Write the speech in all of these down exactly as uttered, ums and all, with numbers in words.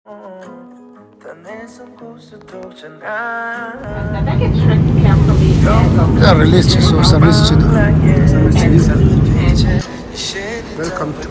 ད་རི་ལིས་བྱས་སོང་། སར་བིས་བྱེད་དུ། སར་བིས་བྱེད་དུ། Welcome to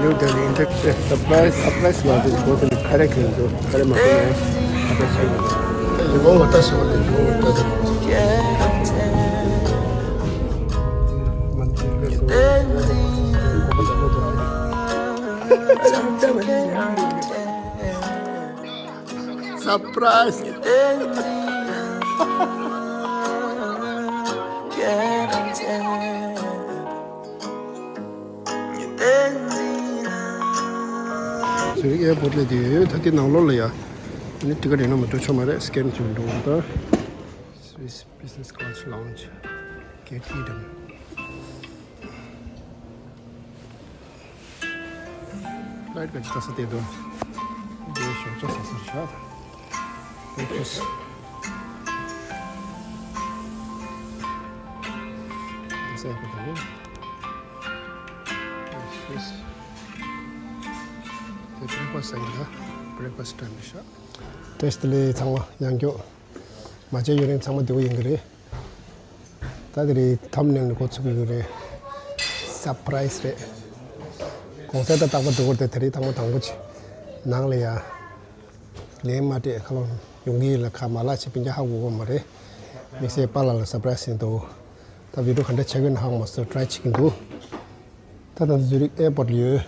New Delhi Inter- surprise, surprise མ་དེ་གོ་དེ་ཁ་རེ་ཁེན་དུ་ཁ་རེ་མ་དེ་ནས་ཁ་རེ་ཆེ་གོ། ཡིན་གོ་ང་ད་སོ་ལེ་ཡོ་ད་ད། Surprise! ཟུ་རིག་ཨེར་པོར་ཊི་ལ་དེ་ཡོད། ད་དེ་ནང་ལོགས་ལ་ཡ། ཨ་ནི་ཊི་ཀེ་ཊི་ཡིན་ན་མ་གཏོགས་ཆོག་མ་རེད། སི་ཀེན་བྱེད་འགྲོ་འོང་ད། Swiss Business Class Lounge, Gate Eden. ལའིཊ་ག་ཅི་ལྟ་ས་དེ་དོ། དེ་ཞོགས་ཇ་ཟ་ས་རེད་ཤག་དེ་ཁོས། དེ་ས་ཡག་པོ་འདུག་དེ་ཤོས། དེ་བྷི་རེག་ཕ་སི་ཡིན་ད། བྷི་རེག་ཕ་སི་ཊའིམ་རེད་ཤག་ཏེ་སི་ཊི་ལས་ཚང་མ་ཡང་སྐྱོ། མ་བྱས་ཡུན་རིང་ཚང་མ་བདེ་པོ་ཡིན་གི་རེད། ད་དེ་རིང་ཐམ་ནེལ་ནས་འགོ་ཚུགས་ཀྱི་ཡོད་རེད། སར་པ་རའི་སི་རེད། གོང་གསལ་ད་རྟག་པར་འགྲོ་གི་རེད། དེ་རིང་ཐེངས་མ་དང་པོ་བྱས། ནང་ལ་ཡ། ལན་མ་སྤྲད་ཁ་ལོ་ཡོང་གི་ཡིན་ལ་ཁ་མ་ལག་ཆེ་སྤུན་ཀྱག་ཧ་གོ་གི་མ་རེད། དམིགས་བསལ་པཱ་ལགས་ལ་སར་པ་རའི་སི་ཡིན་འདུག་ད་བི་ཌི་ཡོ་ག་འདྲ་ཆགས་ཀྱི་ཡོད་ན་ཧ་གོ་མ་སོང་། ཊི་རའི་བྱེད་ཀྱི་འདུག་ད་ལྟ་ཛུ་རིག་ཨེར་པོར་ཊི་ལ་ཡོད།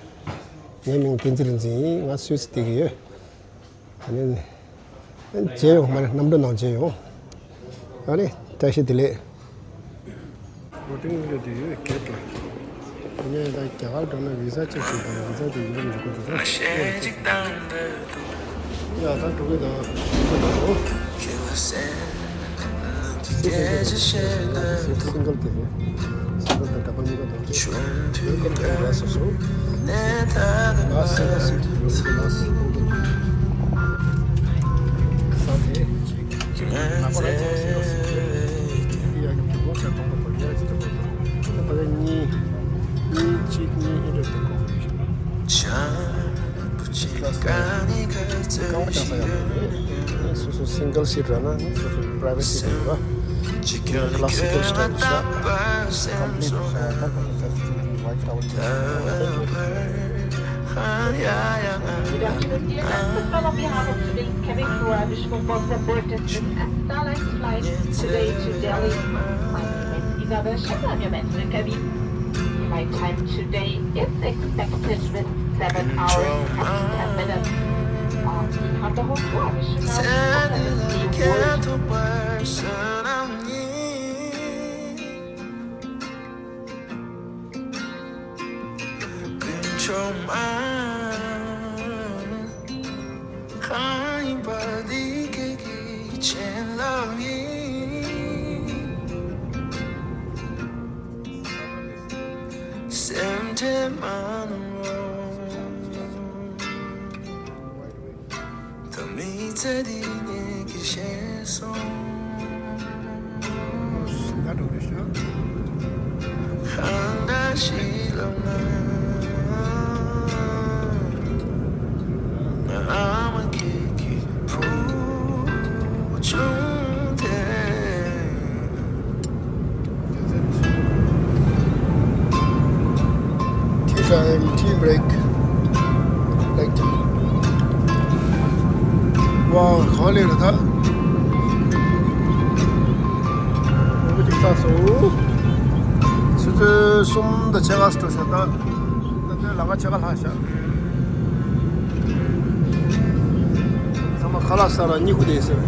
ངའི་མིང་བསྟན་འཛིན་རིག་འཛིན་ཡིན། ང་སུད་སི་བསྡད་ཀྱི་ཡོད། ཨ་ནི། མཇལ་ཡོང་། མ་རེད། གནམ་གྲུ་ནང་མཇལ་ཡོང་། ཨ་ནི། བཀྲ་ཤིས་བདེ་ལེགས། བོ་ཊིང་ཡོད་དེ་ཡོད་གེ་ཏོ། ངས་ད་རྒྱ་གར་འགྲོ་ན་བི་ཟ་ཅིག་བྱེད་དང་། བི་ཟ་དེ་ཡིན་འགྲོ་འགྲོ་གི་འདུག་ཟེར། ཡ་ད་འགྲོ་གི་འདུག་སིང་གལ་དེ་རེད། སིང་གལ་དེ་འདྲ་པོ་གཉིས་ཀ་འདུག་ཅེས། Welcome to Ras Hotel. Ras Hotel. Ras Hotel. ཁ་སང་དེ་ཅིག་ནག་པ་ར་ཅང་སིང་གལ་སིང་གལ་དེ་ཡ་གི་གི་མོ་ས་གཏོང་པ་དང་ཡ་ཅི་ཅི་པོ་དང་ད་ག་གཉིས་གཉིས་གཅིག་གཉིས་ཨིན་རེད་དེ་གོ་གི་ཤི་ན། Classical. རྐང་པ་བརྐྱང་ས་ཡག་པོ་རེད། སོ་སོ་སིང་གལ་སིཊ་ར་ན་སོ་སོ་པ་རའི་ཝེ་སི་རེད་པ། Classical style ཤག Complete ཤག་ད་ག་ནས་ད་White Tower. Good afternoon, dear guests. On behalf of today's cabin crew, I wish you a welcome aboard Distant and Starlight flight today to Delhi. My name is Isabel Sharma. I'm your man in the cabin. Flight time today is expected with seven hours and ten minutes. On behalf of the whole crew, I wish you now a pleasant stay aboard. སེམས་ཁྲལ་མ་གནང་རོགས། ད་མི་ཚེ་འདི་ངས་ཀྱིས་ཤེས་སོང་། ཟིན་ན་འགྲོ་རེད་ཤག་གང་འདྲ་ཞིག་ལབ་ན། ང་ཨ་མ་ཁྱེད་ཀྱི་བུ་ཆུང་དེ། Tea time, tea break. Like tea. ཝའོ། ག་པར་སླེབས་ན་ད། འོ་ཅིག་ས་སོ། ཆུ་ཚོད་གསུམ་དང་ཕྱེད་ཀ་འགྲོ་ཤག་ད། ད་ལྟའི་ལམ་ཁ་ཕྱེད་ཀ་ལྷག་ཤག་ཚང་མ་ཁ་ལག་ཟ་ར་གཉིད་ཁུག་བསྡད་ཟེར།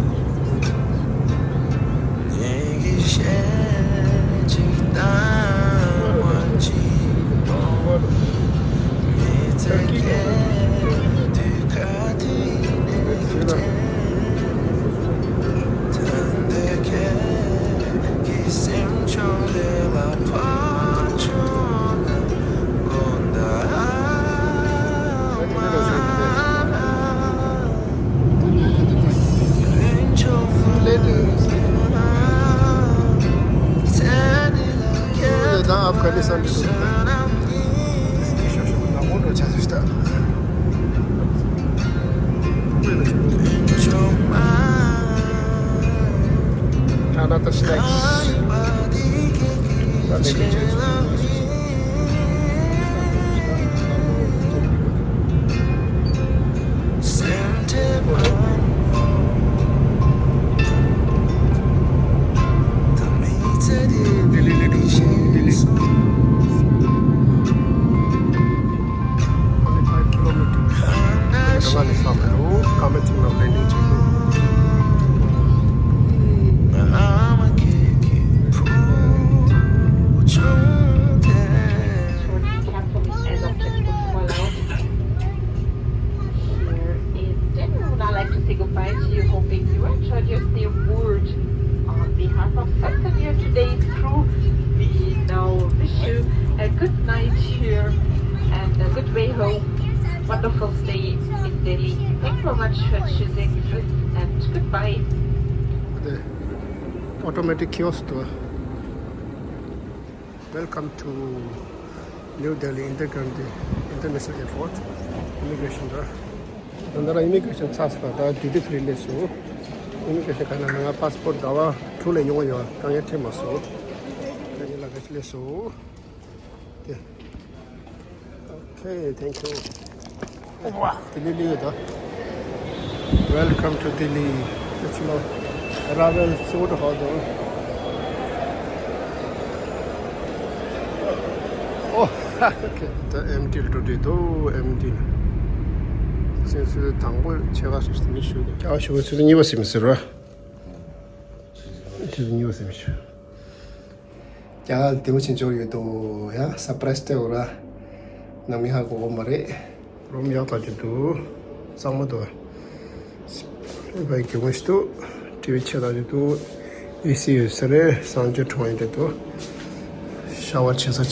ད་ཨབ་གྷ་ནི་སི་ཐན་དུ་སོང་ད། སྐྱིད་ཤོག་ཤོག་ནག་པོ་འགྲོ་ཆ་ཟིག་ད། ང་ནི་བསམ་འདུག་ཀ་མེད་ཚིག་ལ་པེན་ཌིང་བྱེད་དགོས། Short recap for me as of check-in to call out. Here is Denmark. Would I like to say goodbye to you, hoping you enjoyed your stay aboard. On behalf of Sasania today's crew, we now wish you a good night here and a good way home. Wonderful stay in Delhi. Thank you so much for choosing Swiss and goodbye. ཨོ་ཊོ་མེ་ཊིག་ཁི་ཨོ་སི་ཊི་དུ། Welcome to New Delhi Indira Gandhi International Airport. Immigration དུ། ད་ལྟ་རང་ཨི་མི་གྷི་རེ་ཤན་ཚར་སོང་། ད་ཌིའུ་ཊི་ཕི་རི་སླེབས་སོང་། ཨི་མི་གྷི་རེ་ཤན་ཁང་ནང་ང་པ་སི་པོར་ཊི་ཟླ་བ་དྲུག་ལས་ཉུང་བ་ཡོད་དཀའ་ངལ་འཕྲད་མ་སོང་། ད་ངེད་ལ་ག་ཞིག་སླེབས་སོང་། དེ། Okay, thank you. ཝ། ལྡི་ལི་སླེབས་ཡོད་ད། Welcome to Delhi. དེ་ཚོ་ལ་ར་ཝལ་སོ་ད་ཧོ་དོ། ཨོ། Okay. ད་ཨེམ་ཊི་ལ་འགྲོ་འདོད་འདུག་ཨེམ་ཊི་ལ། སེམས་སུ་དང་པོ་ཆེ་བ་སུ་མི་ཞུ་འདུག་ཀྱང་ཞུ་བ་ཚུར་གཉིས་པ་སེམས་ཟེར་བ། ཚུར་གཉིས་པ་སེམས་ཞུ། རྒྱ་གར་ལ་དེ་འོ་ཆེན་འབྱོར་ཡོད་དོ། ཡ་སར་པ་རའི་སི་སྤྲད་འོ་ར། ནང་མི་ཧ་གོ་གོ་མ་རེད། རོམ་ཡག་ཐག་ཆོད་འདུག་གཙང་མ་འདུག་ཨེ་བའི་གི་ཝེ་ཤི་འདུག་ཊི་ཝི་ཆེ་ཐག་ཆོད་འདུག་ཨེ་སི་ཡོད་ས་རེད། གསང་སྤྱོད་གྲོང་ཡིན་དེ་འདུག་ཤ་ཝར་བྱེད་ས་བྱས་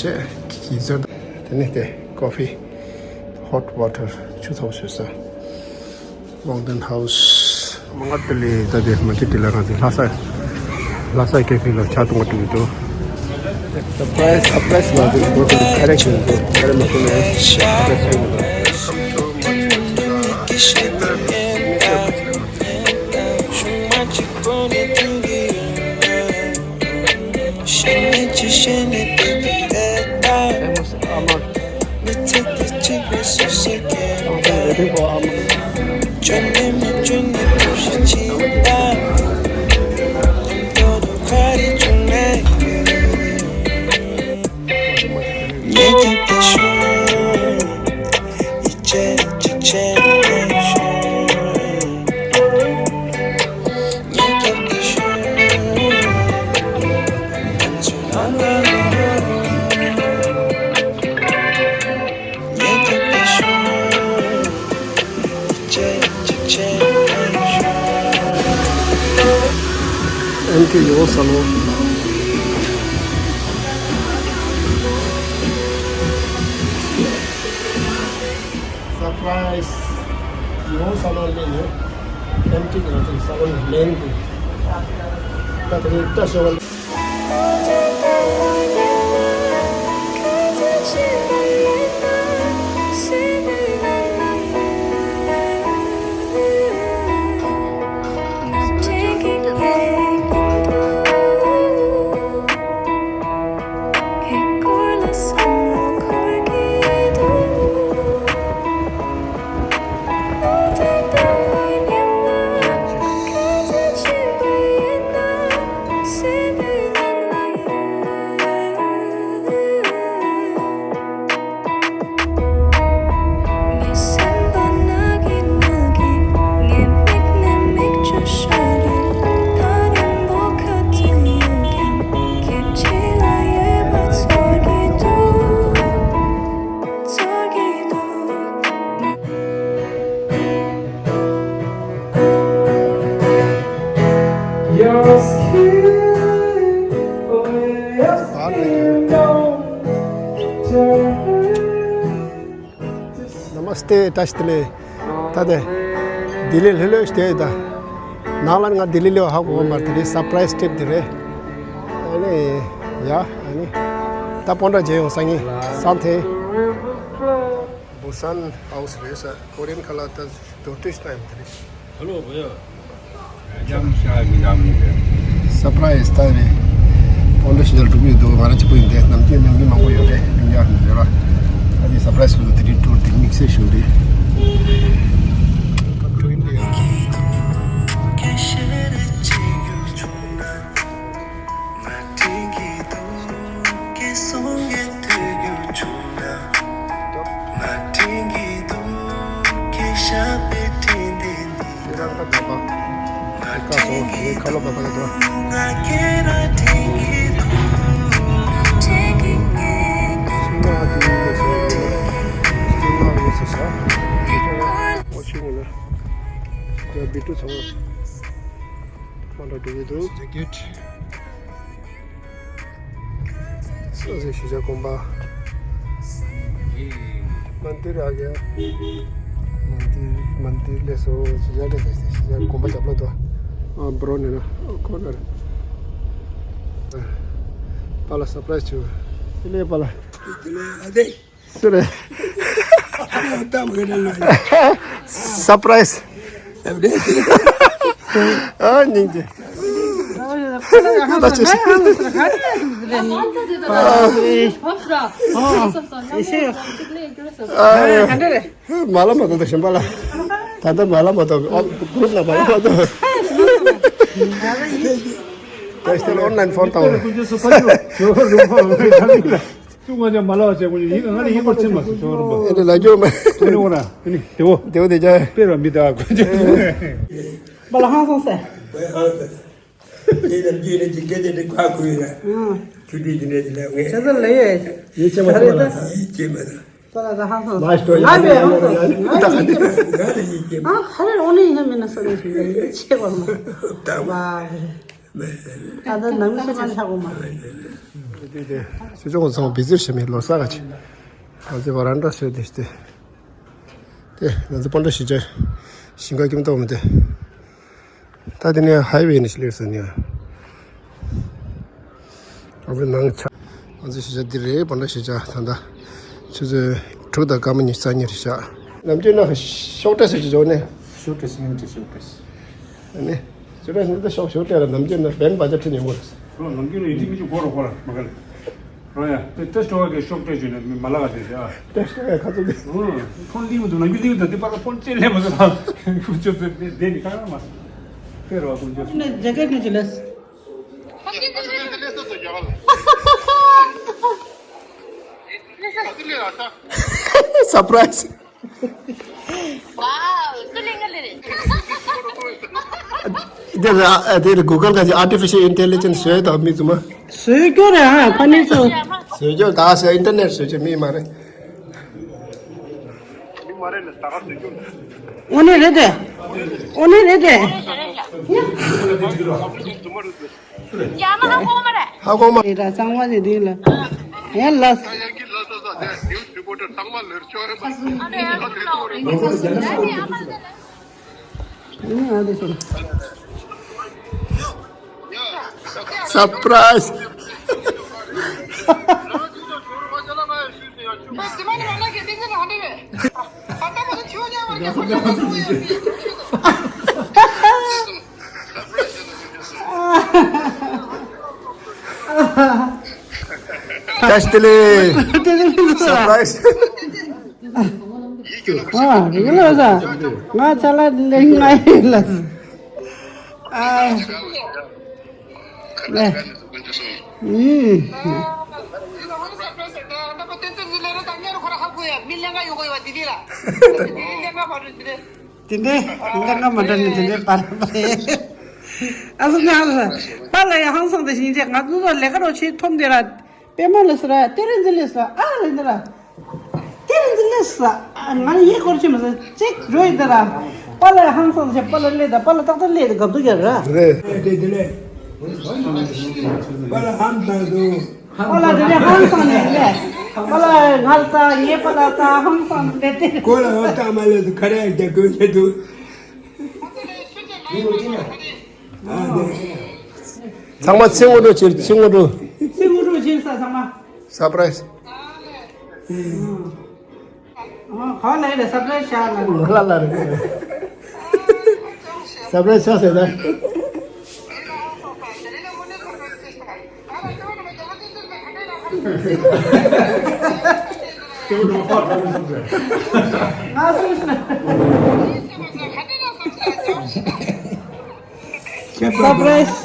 གི་ཟེར། དེ་ནས་དེ་ཀོ་ཕི་ཧོ་ཊི་ཝ་ཊར་ཆུ་ཚ་པོ་བཟོས་ས། Mountain House. མ་ང་ཏི་ལི་ད་དེ་མ་ཅི་ཏི་ལ་གང་ཟེར། ལྷ་ས། ལྷ་ས་ཀེ་ཕི་ལ་ཆ་གཏོང་བ་ཏི་ལི་འགྲོ། Surprise, surprise མ་དེ་འགྲོ་དེ་ཁ་རེ་ཁྱེར་འགྲོ། ཁ་རེ་མ་ཐུབ་ནས་surprise ཁྱེར་འགྲོ། Waiting for Amma. ཨེམ་ཊི་ཡོ་སལོ། Surprise. ཡོ་སལོ་ལེ་ཡོ། ཨེམ་ཊི་ལ་ཚིག་སལོ་ལེ་ཡོ། ད་དེ་ནས་ད་ཤོ་བ། Namaste, བཀྲ་ཤིས་བདེ་ལེགས། ད་དེ་ལྡི་ལི་ལྷོད་ལྷོད་ཞིག་བསྡད་ཡོད་ད། ནང་ལ་ང་ལྡི་ལི་སླེབས་ཧ་གོ་གི་མ་རེད། དེ་རིང་སར་པ་རའི་སི་ཊིབ་དེ་རེད། ཨ་ནི། ཡ། ཨ་ནི། ད་སྤོན་ཊ་མཇལ་ཡོང་སང་ཉིན་སང་ཐེ། བུ་སན་ཧའུ་སི་རེད་ས། ཀོ་རི་ཡན་ཁ་ལག་ད་རྡོ་ཏོས་ཏའིམ་དེ་རེད། ཧ་ལོ་བུ་ཡ། ཡང་ཤ་གི་ཡང་མི་རེད། སར་པ་རའི་སི་ད་རེད། སྤོན་ཊ་ཞིག་ལ་འགྲོ་གི་འདུག་ང་རང་གཅིག་པུ་ཡིན་ཏེ། ནམ་རྒྱུན་ནམ་རྒྱུན་མང་པོ་ཡོད་རེད། མི་འདྲ་མི་འདྲ་ར། ཨ་ནི་སར་པ་རའི་སི་ཧུ་ལོ་དེ་རིང་ཊུར་དེ་དམིགས་བསལ་ཞུ་རེད། Welcome to India. ཁ་སོང་ཁ་ལོ་པ་པ་ལ་དོ། ཨོ་ཤི་ངོ་ལ། ཡ་བི་ཏུ་ཚང་མ་འགྲོ་གི་འདུག། སོ་སོའི་གཞིས་ཆགས་དགོན་པ། མན་དིར་ཨ་ག། མན་དིར་མན་དིར་ལས་སོ་གཞིས་ཆགས་ལས་སོ་གཞིས་ཆགས་དགོན་པ་རྒྱབ་ལོགས་དུ། ཨ་འབྲོ་ནི་ན་ཁོ་ནར། པཱ་ལགས་སར་པ་རའི་ཛི་བྱུང་། དེ་ལས་པཱ་ལགས། དེ་ལས་ཨ་དེ། སུ་རེད། ད་མི་རེད་ལ། སར་པ་རའི་ཛི། ཨ་སྙིང་རྗེ། ད་ཆུ་ཞིག་མ་ལ་མ་ཐོན་ད་ཞིམ་པ་ལ། ད་ལྟ་མ་ལ་མ་ཐོན་ཨོ་གུ་རུབ་ལ་མ་ལ་མ་ཐོན། ད་ཤི་ཏེ་ཨོན་ལའིན་ཕོན་བཏང་། ཁྱོད་རུང་བ་མེད་ད་ལ། ཁྱོད་ང་ཅག་མ་ལ་བ་བྱས་ཀུན་ཡིན་ང་ནི་ཡིན་པར་ཕྱིན་མ་སོང་ཁྱོད་རུང་བ། ཨེ་ནི་ལ་རྒྱུ་མ། ཁྱོད་ནི་འོ་ར་ཨེ་ནི་དེ་འོ། དེ་འོ་དེ་ཅག་དཔེ་ར་མི་ད་ཀུན་ཅག་པ་ལ་ཧང་སོང་ཟེར། དེ་ལ་རྒྱུ་ནི་ཅི་སྐད་དེ་འདྲི་ཁ་ཁུ་ཡིན་ལ། ཆུ་དུས་དེ་འདྲ་ཅི་ལ་ངས། ཁྱེད་ཚོ་ལ་ཡོད། ཡིད་ཆེས་མ་ཐུབ་ལ། ཡིད་ཆེས་མ་ཐུབ། པ་ལ་ད་ཧང་སོང་ཟེར། ང་བས་ཧང་སོང་ང་ཡིད་ཆེས་མ་ཐུབ། ང་ལ་ཡིད་ཆེས་མ་ཐུབ། ཨ་ཧ་རེ་འོ་ནི་ཡིན་ན་མིན་ན་སོ་ནི་ཞིག་ཡིད་ཆེས་པ་མ། ད་བ་རེད། ད་ལྟ་ནང་མི་སེམས་ཅན་ཆགས་དགོས་མ་རེད། དེ་དེ་སྤྱི་ཚོགས་ཚང་བི་ཟིར་བྱེད་མི་ལོ་ས་ག་ཆེ། ང་ཚོའི་བ་རན་ཏྲ་སོས་དེ་སྟེ། དེ་ང་ཚོ་སྤོན་ཏྲ་གཞིས་ཆགས་ཞིང་ཁ་ཁྱིམ་ཐོག་མི་དེ། ད་དེ་ནས་ཧའི་ཝེ་ནས་སླེབས་སོང་ནས། ཨ་བི་ནང་ཆ། ང་ཚོ་གཞིས་ཆགས་འདི་རེད་སྤོན་ཏྲ་གཞིས་ཆགས་ད་ལྟ། ཆུ་ཚོད་དྲུག་དང་སྐར་མ་ཉི་ཤུ་རྩ་གཉིས་རེད་ཤག་ནམ་རྒྱུན་ན་ཤོག་དྲ་ཟེར་གྱི་འཇོག་ནས། ཤོག་དྲ་ཟེར་གྱི་ཤོག་དྲ་ཟེར། ཨ་ནི། ཤོག་དྲ་ཟེར་ནི་ད་ཤོག་ཤོག་དྲ་ལ་ནམ་རྒྱུན་ན་བན་བ་ཅག་ཁྲིད་ཉན་གོ་རེད། ཁོ་ནམ་རྒྱུན་ན་ཡི་ཏི་མི་ཅུ་གོ་རོ་གོ་ར་མ་ག་ལེ། རོ་ཡ་དེ་ཏེ་སྟོ་བ་གི་ཤོག་དྲ་བྱུང་ནས་མི་མ་ལ་ག་དེ་ཟེར་ཨ། ཏེ་སྟོ་བ་ཁ་ཚུགས་དེ། ཕོན་ལིང་མི་འདུག་ནམ་རྒྱུན་ལིང་འདུག་དེ་པར་ཕོན་ཅེ་ལེ་མ་ཟེར་ཨ། ཁུ་ཅོ་ཟེར་དེ་དེ་ནི་ག་ར་མ་ཟེར། ཏེ་རོ་ཀུན་ཅོ་ཟེར། ནས་རྒྱ་སྐད་ནས་ཅི་ལས། སར་པ་རའི་ཛི། དེ་ལ་དེ་ལ་གུ་གལ་ག་ཅིག་ཨར་ཊི་ཕི་ཤལ་ཨིན་ཊེ་ལི་ཇེན་སི་བཟོས་དང་མི་ཚང་མ། བཟོས་སྐྱོ་རེད་ཨ་ཕ་ནི་ཚོ། བཟོས་སྐྱོ་ད་ཟེར་ཨིན་ཊར་ནེཊ་བཟོས་ཀྱི་མི་མ་རེད། དངོས་གནས་རེད་དེ། དངོས་གནས་རེད་དེ། ཧ་གོ་མ་རེད་ད་གཙང་མ་དེ་དེ་ལ། ཡ་ལ། སར་པ་རའི་ཛི། བཀྲ་ཤིས་བདེ་ལེགས། བཀྲ་ཤིས་བདེ་ལེགས། སར་པ་རའི་ཛི། ཨ་རིག་ལ་ས། ང་ཅ་ལག་ལེན་ང་ཡིན་ལ། ཨ། ལེ། ཨུམ། དེ་འདྲའི་ལས་ཀ་མ་འགྲོ་ནི་དེ་འདྲའི་པར་པར་ཡིན། ཨ་སོ་ནི་ཨ་སོ། པཱ་ལགས་ཡང་ཧང་སང་དང་ཞིང་ཆེན་ང་ཚོ་ལས་ཀ་རོགས་བྱེད་ཐོམ་དེ་ར། པད་མ་ལ་སུ་ར་ཏེ་རེ་འཛི་ལེ་སུ་ར་ཨ་རེ་འདི་ར། ཏེ་རེ་འཛི་ལེ་སུ་ར་ང་ཡི་སྐོར་ཆེ་མ་སོ་ཅིག་འགྲོ་ཡི་འདི་ར། པཱ་ལགས་ཧང་སང་ཆེ་པཱ་ལགས་ལེ་ད་པཱ་ལགས་ཏག་ཏག་ལེ་ད་གབ་དུ་རྒྱག་ར། རེད། དེ་དེ་ལེ། པཱ་ལགས་ཧང་སང་དུ། པཱ་ལགས་དེ་ནས་ཧང་སང་ནས་ལེ། པཱ་ལགས་ང་ལ་ད་ངའི་པཱ་ལགས་ད་ཧང་སང་ནས་ལེ་དེ། ཀོ་ལ་ཧང་སང་མ་ལེ་དུ་ཁ་རེ་རྒྱ་གོས་ཆེ་དུ། ཚང་མ་ཚིག་ངོ་སྤྲོད་བྱེད། ཚིག་ངོ་སྤྲོད། ཚིག་ངོ་སྤྲོད་བྱེད་ས་ཚང་མ། སར་པ་རའི་ཛི། ཨ། ཁོ་ལ་ཡིན་ལ་སར་པ་རའི་ཛི་བྱ་ལ། ང་ལ་ལ་རེད། སར་པ་རའི་ཛི་བྱ་ཟེར་ན། ང་སུ་ཞིག་ལ། སར་པ་རའི་ཛི།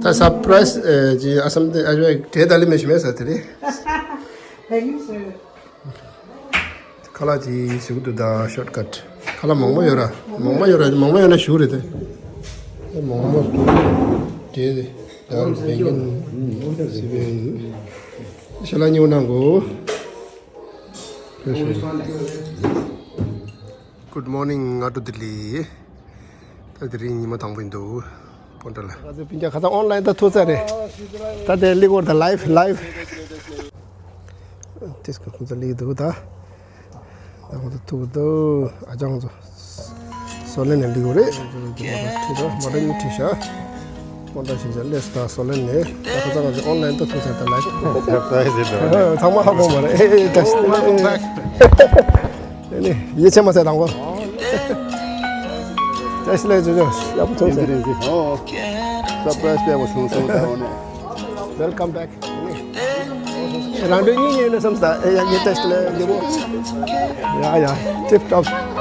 ད་སར་པ་རའི་སི་ཨེ་ཅི་ཨ་སམ་དེ་ཨ་ཞོ་གྲས་ད་ལི་མེ་ཤི་མེ་ས་དེ་རེད། ཁ་ལག་ཅིག་ཞུ་གི་འདུག་ད་ཤོར་ཀཊ། ཁ་ལག་མང་པོ་ཡོད་ར། མང་པོ་ཡོད་ར། མང་པོ་ཡོད་ན་ཞུ་རེད་དེ། མང་པོ་དེ་ད་བེང་ཀན་སི་བེང་ཤ་ལ་ཉིའུ་ནང་གོ། Good morning ང་དྲུག་ལྡི་ལི། ད་དེ་རིང་ཉི་མ་དང་པོ་ཡིན་འདུག་སྤོན་ཊ་ལ། ང་ཚོ་སྤུན་ཀྱག་ཁ་སང་ཨོན་ལན་ད་ཐུག་ཚར་རེད། ད་དེ་ལི་གོར་ད་ལའིབ་ལའིབ། ཏིས་ཀ་ཁོང་ཚོ་ལི་འདུག་ད། ད་ཁོང་ཚོ་ཐུག་འདུག་ཨ་ཅག་ཁོང་ཚོ། སོ་ལེན་ནས་ལི་གོར་རེད། ཁྲིད་ད་མ་ད་ཉི་ཁྲིད་ཤག་སྤོན་ཊ་ཞིག་ཅག་ལེས་ད་སོ་ལེན་ནས་ད་ཁ་སང་ང་ཚོ་ཨོན་ལན་ད་ཐུག་ཚར་ད་ལའིབ། ཚང་མ་ཧ་གོ་མ་རེད། ཨེ་ཨེ་ད་ཤི་ད་ནི་ཡིད་ཆེས་མ་ཚད་དང་པོ། བཀྲ་ཤིས་བདེ་ལེགས་ཇོ་ཇོ་ཡག་པོ་ཐོན་ཟེར། ཨོ། སར་པ་རའི་སི་སྤྲད་པ་བྱུང་སོང་ད་འོ་ནས། Welcome back. རང་འདོད་གཉིས་ཉོས་ན་བསམ་ས་ཨེ་ཡག་གི་བཀྲ་ཤིས་བདེ་ལེགས་ལེགས་པོ། ཡ་ཡ་ཊིབ་ཊོབ།